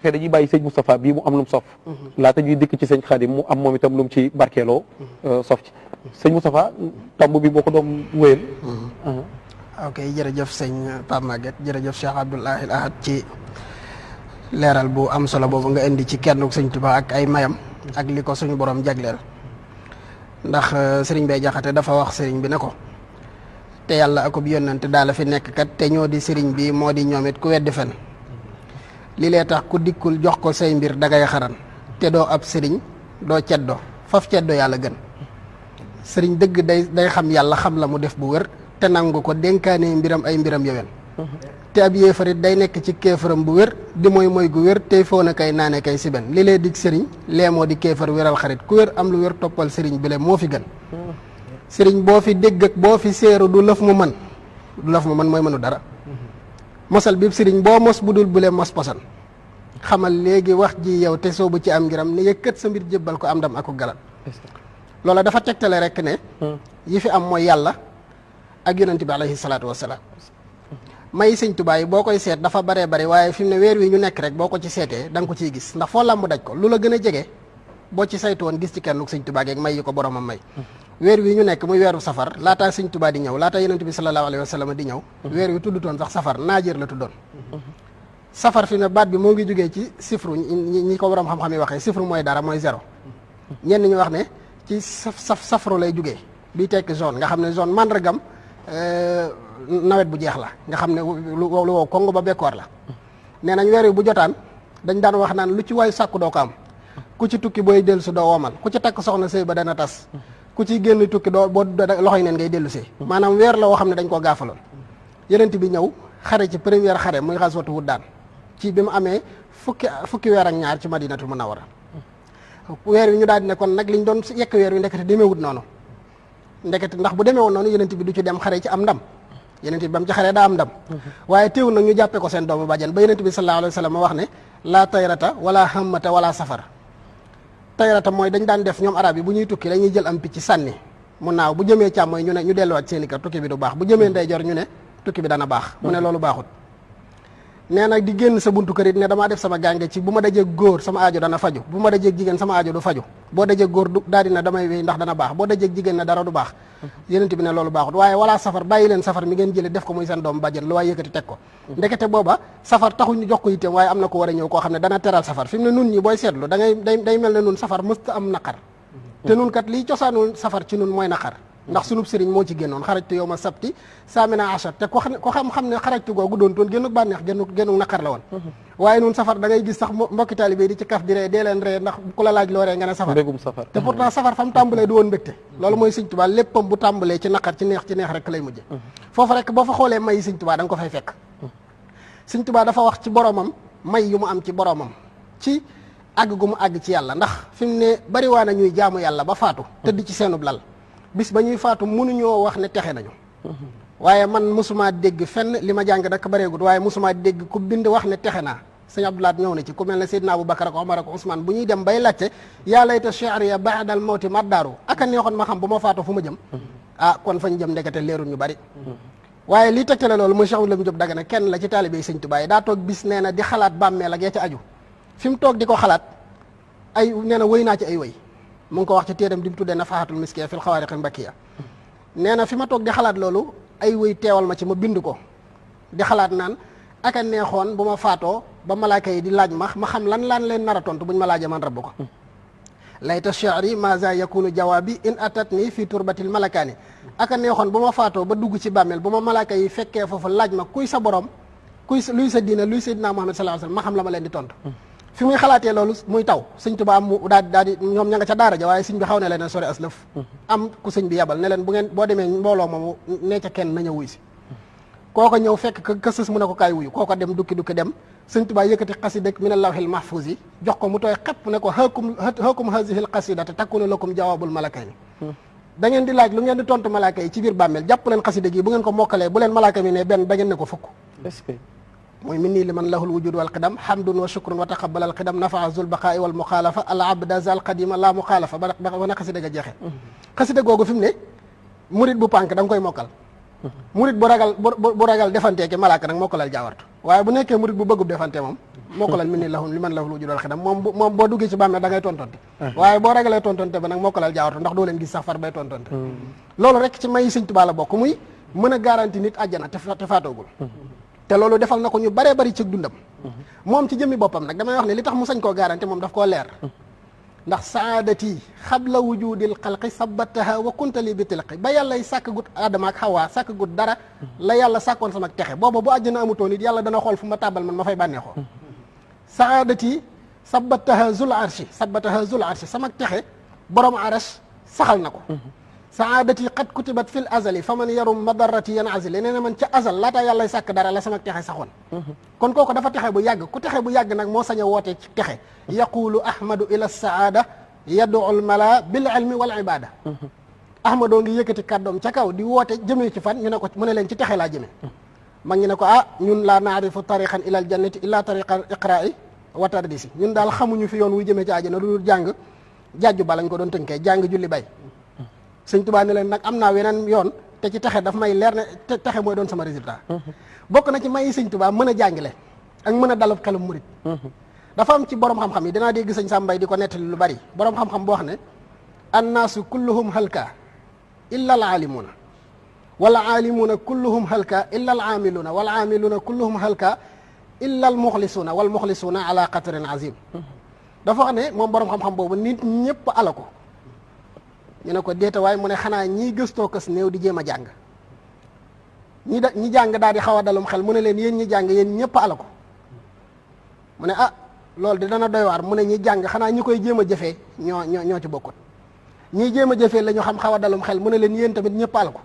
te dañuy bàyyi sëñ Moustapha bii mu am lu mu sof laata ñuy dikk ci sëñ Khadim mu am moom itam lu mu ci barkeeloo sof ci sëñ Moustapha tomb bi boo ko doon wéyal ok jërëjëf sëñ Pape Maguette jërëjëf Cheikh Abdoul Ahad ci leeral bu am solo boobu nga indi ci kenn sëñ Tuubaa ak ay mayam ak li ko suñu borom jagleel ndax sëriñ Bay Jaxate dafa wax sëriñ bi ne ko te yàlla akub yónnante daal la fi nekk kat te ñoo di sëriñ bi moo di ñoom it ku weddi fen li lee tax ku dikkul jox ko say mbir dangay xaran te doo ab sëriñ doo ceddo faf ceddo yàlla gën sëriñ dëgg day xam yàlla xam la mu def bu wér te nangu ko dénkaane mbiram ay mbiram yowén te ab yéefarit day nekk ci kéefaram bu wér di mooy gu wér tey foo na kay naane kay si ben li lee dig sëriñ lee moo di kéefar wéral xarit ku wér am lu wér toppal sëriñ bi le moo fi gën sëriñ boo fi dégg ak boo fi séeru du lëf mu mën mooy mënu dara mosal bi sëriñ boo mos bu dul bule mos posan xamal léegi wax ji yow te soobu ci am ngiram ne yëkkat sa mbir jébbal ko am ndam aku galan loola dafa tegtale rek ne yi fi am mooy yàlla ak yonent bi alayhi salaatu wasalaam may sëñ Tuubaa yi boo koy seet dafa baree bari waaye fi mu ne weer wi ñu nekk rek boo ko ci seetee da nga ko ciy gis ndax foo làmb daj ko lu la gën a jege boo ci saytu woon gis ci kenn sëñ Tuubaa geeg may yi ko boromam may weer wi ñu nekk muy weeru safar laataa sëñ Tuubaa di ñëw laataa yonent bi sallallahu alayhi wa sallam di ñëw weer wi tuddutoon sax safar naajéer la tuddoon safar fi ne baat bi moo ngi jógee ci sifru ñi ko borom xam-xam yi waxee sifru mooy dara mooy zéro ñenn ñu wax ne ci safru lay jógee bii tekk zone nga xam ne zone mandargam nawet bu jeex la nga xam ne lu wow kongo ba bekkoor la nee nañ weer wi bu jotaan dañ daan wax naan lu ci waay sàkku doo ko am ku ci tukki booy dellu si doo womal ku ci takk soxna sëy ba dana tas ku ci génn tukki doo boo loxoy neen ngay dellu see maanaam weer la woo xam ne dañ koo gaafaloon yonent bi ñëw xare ci première xare muy xaswatu Wuddaan ci bi mu amee fukki weer ak ñaar ci Madinatul Munawwara weer wi ñu daal di ne kon nag liñ doon yekk weer wi ndekete demeewut noonu ndekete ndax bu demee woon noonu yonent bi du ci dem xare ci am ndam yonent bi ba mu ci xaree daa am ndam waaye teewul nag ñu jàppee ko seen doomu bàjjan ba yonent bi sallallahu alayhi wa sallam wax ne laa tayrata wala hammata wala safar tayrata mooy dañ daan def ñoom arab yi bu ñuy tukki dañuy jël am picc sànni mu naaw bu jëmee càmmooy ñu ne ñu delluwaat seeni kër tukki bi du baax bu jëmee ndeyjoor ñu ne tukki bi dana baax mu ne loolu baaxut nee nag di génn sa buntu kër it ne damaa def sama gànge ci bu ma dajee góor sama aajo dana faju bu ma dajee jigéen sama aajo du faju boo dajee góor du daal dina damay wéy ndax dana baax boo dajee jigéen ne dara du baax yonent bi ne loolu baaxut waaye wala safar bàyyi leen safar mi ngeen jële def ko muy seen doom bàjjen lu waay yëkkati teg ko ndekete booba safar taxul ñu jox ko yitteem waaye am na ko war a ñëw koo xam ne dana teral safar fi mu ne nun ñi booy seetlu da ngay day mel ne nun safar mësta am naqar te nun kat liy cosaanul safar ci nun mooy naqar ndax sunub sëriñ moo ci génnoon xarajtu yow ma sabti saamina achar te ko xam ne xarajtu googu doon toon génnuk bànneex génnuk naqar la woon waaye nun safar da ngay gis sax mbokki taalibe di ci kaf di ree dee leen ree ndax ku la laaj loo ree nga ne safar te pourtant safar fa mu tàmbalee du woon mbégte loolu mooy sëñ Tuubaa léppam bu tàmbalee ci naqar ci neex rek lay mujje foofu rek boo fa xoolee may sëñ Tuubaa da nga ko fay fekk sëñ Tuubaa dafa wax ci boromam may yu mu am ci boromam ci àgg gu mu àgg ci yàlla ndax fi mu ne bari waa na ñuy jaamu yàlla ba faatu tëdd ci seenub lal bis ba ñuy faatu mënuñoo wax ne texe nañu waaye man mosuma dégg fenn li ma jàng nag bareegut waaye mosuma dégg ku bind wax ne texe naa sëñ Abdoulaat ñëw na ci ku mel ne Seydina Aboubacar ak Omar ak Ousmane bu ñuy dem bay laajte yaa layta shi'riya ba'dal mawti maddaaru aka neexoon ma xam bu ma faatu fu ma jëm kon fañ jëm ndekete leerul ñu bari waaye li tegtale loolu muy Cheikh Lam Diop Dagana kenn la ci taalibe sëñ Tuubaa yi daa toog bis nee na di xalaat bàmmeel ak ya ca aju fi mu toog di ko xalaat ay nee na wëy naa ci ay wëy mu ngi ko wax ci téeram di mu tuddee Nafahatul Miskiya fil Xawaariqil Mbakkiya nee na fi ma toog di xalaat loolu ay wëy teewal ma ci ma bind ko di xalaat naan aka neexoon bu ma faatoo ba malaaka yi di laaj ma xam lan leen nar a tontu buñ ma laajee man rabb ko layta shi'ri maza yakunu jawaabi in atatni fi turbatil malakaani aka neexoon bu ma faatoo ba dugg ci bàmmeel bu ma malaaka yi fekkee foofu laaj ma kuy sa borom luy sa diina luy Seydina Muhammad sallallahu alayhi wasallam ma xam la ma leen di tontu fi muy xalaatee loolu muy taw sëñ Tuubaa am mu daal di ñoom ña nga ca daara ja waaye sëñ bi xaw ne leen sori aslëf am ku sëñ bi yabal ne leen bu ngeen boo demee mbooloo moomu nee ca kenn nañu wuy si kooko ñëw fekk ka sës mu ne ko kaay wuyu kooko dem dukki dem sëñ Tuubaa yëkkati xasida min lawhil mahfuz yi jox ko mu tooy xepp ne ko hakum hazihil qasidata takunu lakum jawaabul malakayni da ngeen di laaj lu ngeen di tontu malaaka yi ci biir bàmmeel jàpp leen xasida gi bu ngeen ko mokkalee bu leen malaaka mi ne benn da ngeen ne ko fukk mooy min nii li man lahul wujud wal qidam hamdun wa shukrun wa taqabbal al qidam nafa zul baqaai wal muxaalafa al abda zal qadima la muxaalafa ba na xasida ga jeexee xasida googu fi mu ne murit bu pànk da nga koy mokkal murit bu ragal defantee ki malaaka nag mokkalal jaawartu waaye bu nekkee murit bu bëggub defante moom mokkalal min ni lahum li man lahu wujudul xidam moom boo duggee ci bàmmeel da ngay tontonte waaye boo ragalee tontonte ba nag mokkalal jaawartu ndax doo leen gis sax far bay tontonte loolu rek ci may Sëñ Tuubaa la bokk muy mën a garanti nit àjjana te faatoogul te loolu defal na ko ñu baree bari ci dundam moom ci jëmmi boppam nag damay wax ne li tax mu sañ koo garanti moom daf koo leer ndax saadati xabla wujudil xalqi sabataha wa kuntali bi tilqi ba yàlla sàkk gut Adama ak Hawa sàkk gut dara la yàlla sàkkoon sama texe booba bu àjjana amutoon it yàlla dana xool fu ma tàbbal man ma fay bànneexoo saadati sabataha zul arshi sama texe borom arash saxal na ko saadati qad kutibat fil azali fa man yarum madarati yan azali nee na man ca azal laataa yàlla sàkk dara la sama texe saxoon kon kooku dafa texe bu yàgg ku texe bu yàgg nag moo sañ a woote ci texe yaqulu ahmadu ila saada yad'u al mala bil ilmi wal ibada ahmadoo ngi yëkkati kàddoom ca kaw di woote jëmee ci fan ñu ne ko mu ne leen ci texe laa jëmee mag ñu ne ko ñun laa naarifu tariqan ila al jannati illa tariqa iqra'i wa tardisi ñun daal xamuñu fi yoon wuy jëmee ci àjjana lu dul jàng jàjju ba lañ ko doon tënkee jàng julli bay Sëñ Tuubaa ne leen nag am naa weneen yoon te ci texe daf may leer ne texe mooy doon sama résultat bokk na ci may Sëñ Tuubaa mën a jàngale ak mën a dalub xelum murit dafa am ci borom xam-xam yi dinaa dégg sëñ Sàmbay di ko nettali lu bari borom xam-xam boo wax ne annaasu kulluhum halka illa al aalimuuna wal aalimuuna kulluhum halka illa al aamiluuna wal aamiluuna kulluhum halka illa al muxlisuuna wal muxlisuuna ala qatrin azim dafa wax ne moom borom xam-xam boobu nit ñëpp ala ko ñu ne ko déeta waaye mu ne xanaa ñiy gëstoo kës néew di jéem a jàng ñi jàng daal di xaw a dalum xel mu ne leen yéen ñi jàng yéen ñëpp ala ko mu ne loolu de dana doy waar mu ne ñi jàng xanaa ñi koy jéem a jëfee ñoo ci bokkut ñiy jéem a jëfee la ñu xam xaw a dalum xel mu ne leen yéen tamit ñëpp ala ko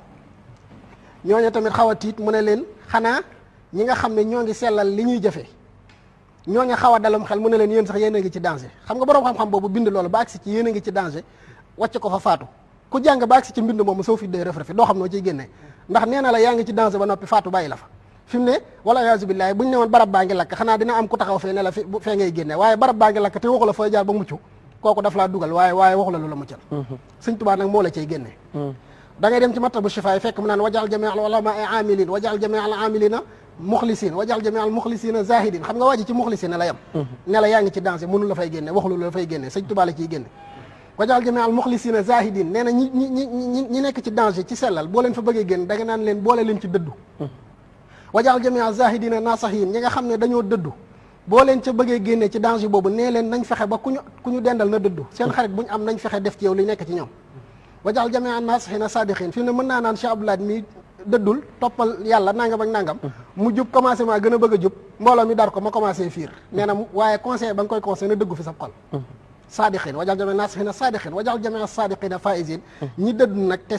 ñooñu tamit xaw a tiit mu ne leen xanaa ñi nga xam ne ñoo ngi sellal li ñuy jëfee ñooñu xaw a dalum xel mu ne leen yéen sax yéen a ngi ci danger xam nga boroom xam-xam boobu bind loolu ba agsi ci yéen a ngi ci danger wàcc ko fa faatu ku jàng ba agsi ci mbind moomu soo fi dee rëf-rëfi doo xam noo ciy génnee ndax nee na la yaa ngi ci danger ba noppi faatu bàyyi la fa fi mu ne wala yaasu billaahi buñ ne woon barab baa ngi lakk xanaa dina am ku taxaw fee ne la fee ngay génne waaye barab baa ngi lakk te waxu la fooy jaar ba mucc kooku daf laa dugal waaye waxu la lu la muccal Sëñ Tuubaa nag moo la cay génnee da ngay dem ci matta bu shifa yi fekk mu naan wajal jamii al ulama amilin wajal jamii al amilina muxlisin wajal jamii al muxlisina zahidin xam nga waa ji ci muxlisina la yem ne la yaa ngi ci danger mënu la fay génne waxu la fay génne Sëñ Tuubaa la ciy génne wajal jamii al muxlisina zahidin nee na ñi nekk ci danger ci sellal boo leen fa bëggee génn da nga naan leen boole leen ci dëddu wajal jamii al zahidina nasahin ñi nga xam ne dañoo dëddu boo leen ca bëggee génne ci danger boobu nee leen nañ fexe ba ku ñu dendal na dëddu seen xarit bu ñu am nañ fexe def ci yow li nekk ci ñoom wajal jamii al nasihina sadiqin fi ne mën naa naan Cheikh Abdoulaye mi dëddul toppal yàlla nangam ak nangam mu jub commencé maa gën a bëgg a jub mbooloo mi dar ko ma commencé fiir nee na waaye conseil ba nga koy conseil na dëggu fi sa xol sadiqin wajal jamii nasihina sadiqin wajal jamii sadiqina faizin ñi dëddu nag te